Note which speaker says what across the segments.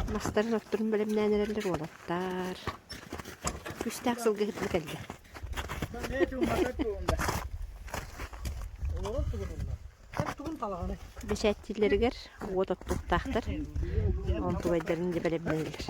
Speaker 1: Мастарын отторун бэлэмнээн эрэллэр уолаттар. Күүстээх сылгыһыт кэллэ. Бэчээттииллэригэр уот оттуктаахтар, онтугайдарын дьэ бэлэмнэнэллэр.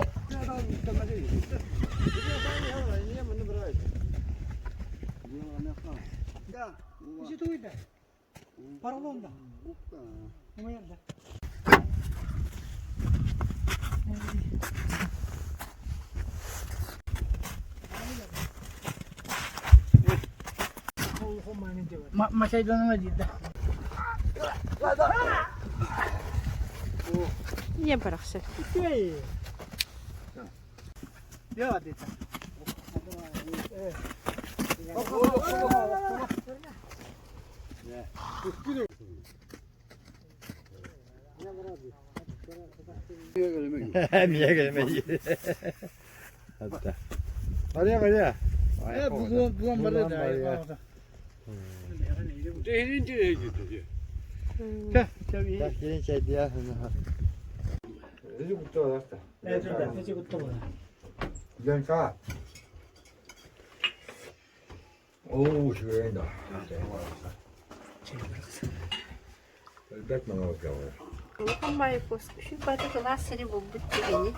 Speaker 1: Ийэм барахсан.
Speaker 2: Оо, үчүгэй да. Элбэх маҥалгалар.
Speaker 1: Улахан баайы куоска үчүгэй баайы кылаас сири булбут дигини.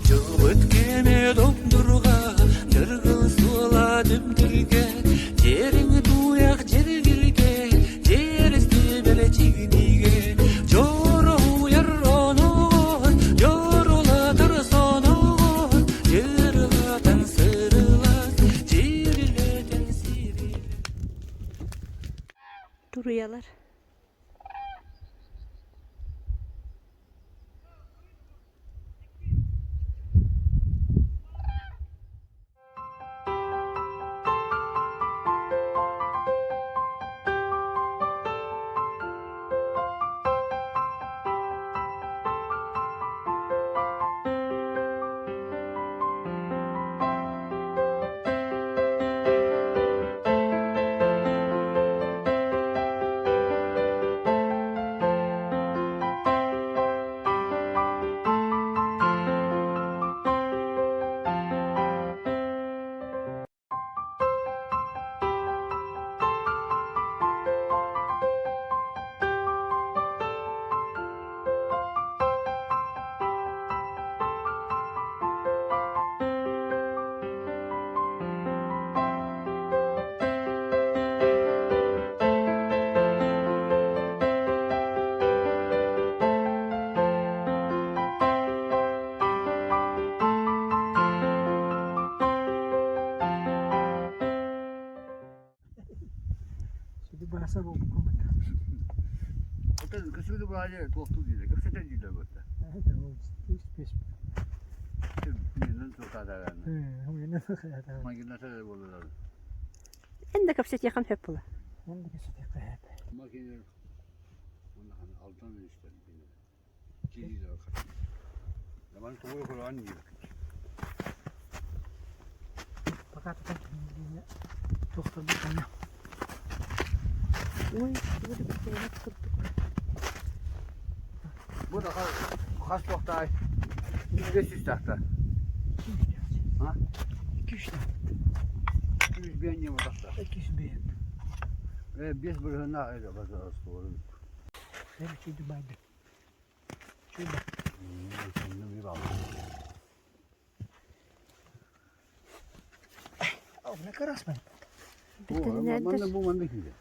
Speaker 3: Дьылбыт кэмэ добдурга, дыргыл суола дүмдүргэ, дьиэриҥ тууйах дьиргилгэ, дьиэрэстибэлэ чигинигэ, дьоруйар оноҕор, дьорулатар соноҕор, дьырылатан сырылат, дьирилэтэн сирилэт.
Speaker 1: Туруйалар Эн да кэпсэтиэххин сөп буолар. Ой,
Speaker 2: Бу да хас туохтаай? 500 тахта. А? биэн диэн батахта. 205. Биэс бырыһыаннаах эдэ базар остуолу.
Speaker 1: Бэтэринээрдэр сылгыларын эмтииллэр.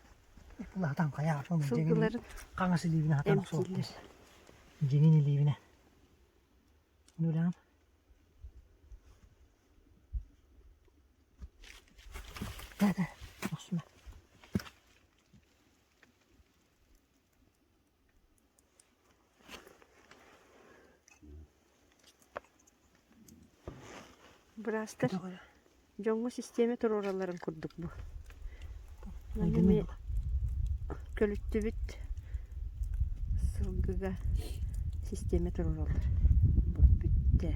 Speaker 1: Быраастар дьоҥҥо систиэмэ туруоралларын курдук бу. Манна эмиэ көлүттүбүт сылгыга систиэмэ туруораллар. Бу бүттэ.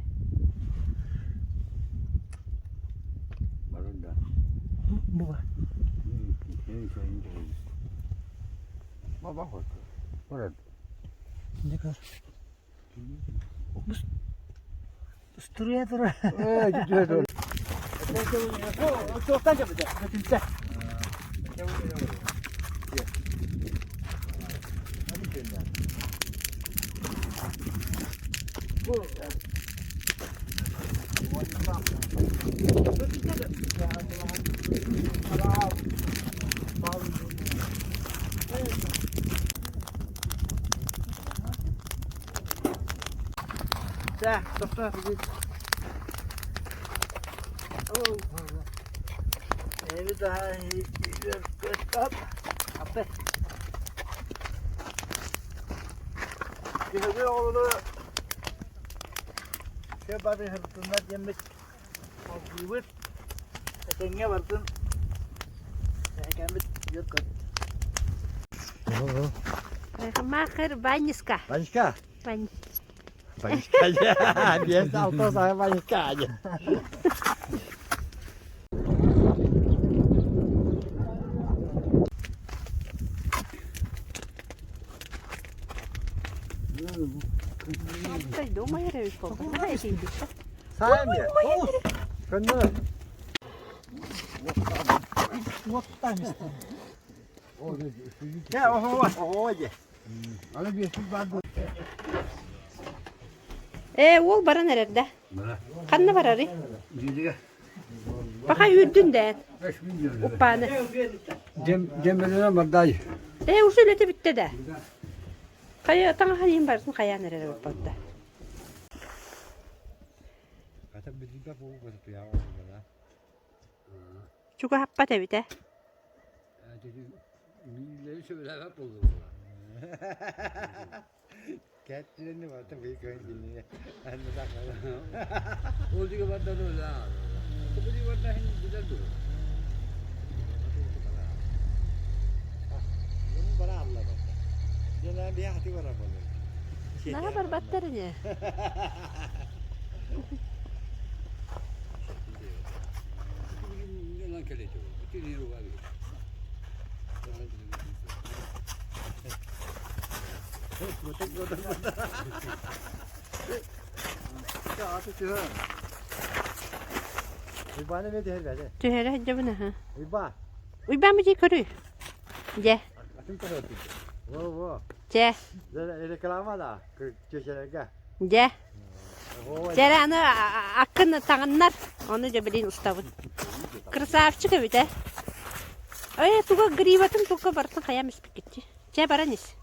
Speaker 1: Махер Ванечка.
Speaker 2: Ванечка.
Speaker 1: Вань.
Speaker 2: Ванечка. Биэс алта саа Ванечка. Сами. Көннөр.
Speaker 1: Ээ, уол баран эрэр да. Ханна барарый? Баха үүрдүн дээн. Уппааны.
Speaker 2: Дембелена бардай.
Speaker 1: Ээ, уже үлэтэ бүттэ да. Хайа таҥаһын иһин барытын хайаан эрэр эбит да. Чугаһаппат эбит ээ. Наһаа барбаттар ини. Түһэрэ сылдьабын аһа. Уйбаан бу дии көрүй. Дьэ. Чэ. Дьэ. Чэ эрэ аны аккын таҥыннар. Ону дьэ билин устабын. Красавчик эбит ээ. Ой, туга гриватын туга барытын хайаан испиккитти. Чэ баран ис.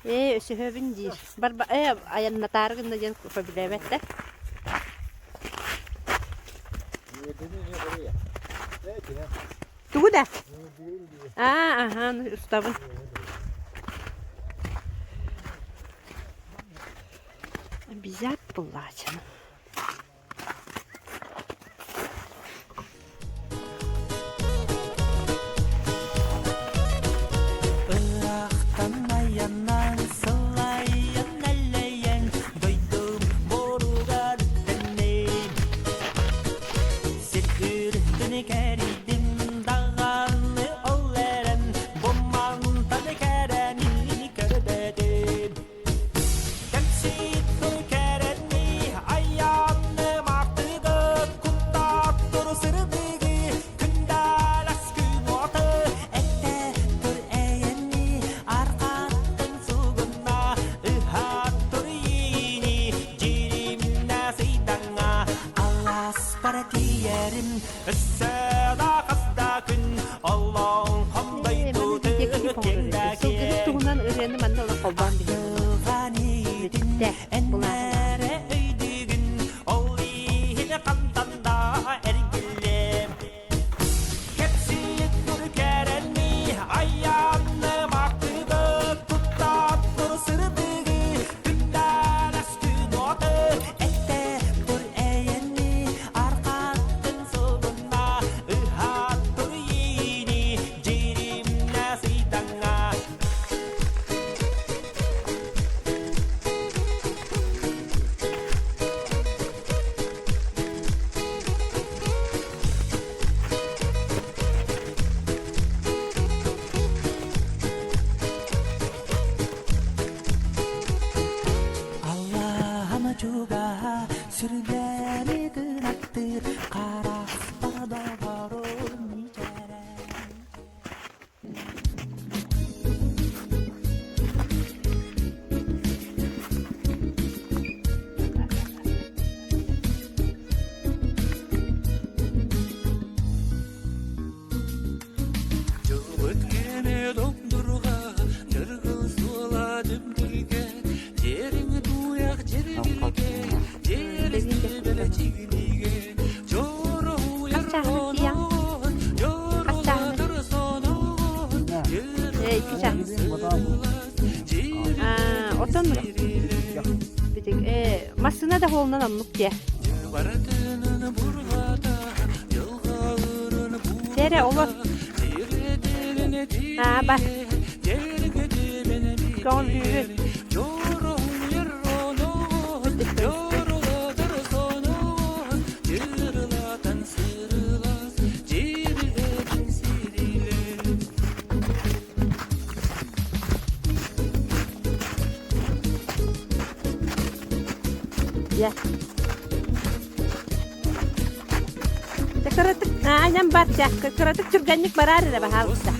Speaker 1: Ээ, өсөһөбүн диир. Барба ээ, айаннатаары гынна диэн сөбүлээбэт да. Тугу да? Аа, аха, устабын. Обязательно платим.
Speaker 3: Ыраахтан айаннаан сылайан элэйэн дойдум боругар үктэнним. Сир үрдүн кэрийдим даҕаны ол эрэн бу мантан кэрэни көрбөтүм. Кэмситтэр кэрэни
Speaker 1: Икки чаас. Отон массыына да холунан оннук дии. Сэрэ олор. Аа бар. Көҥүллүүбүт. Дьэ. Кыратык, аанньам бар, дьэ, кыратык түргэнник бараар эрэ, баһаалыста.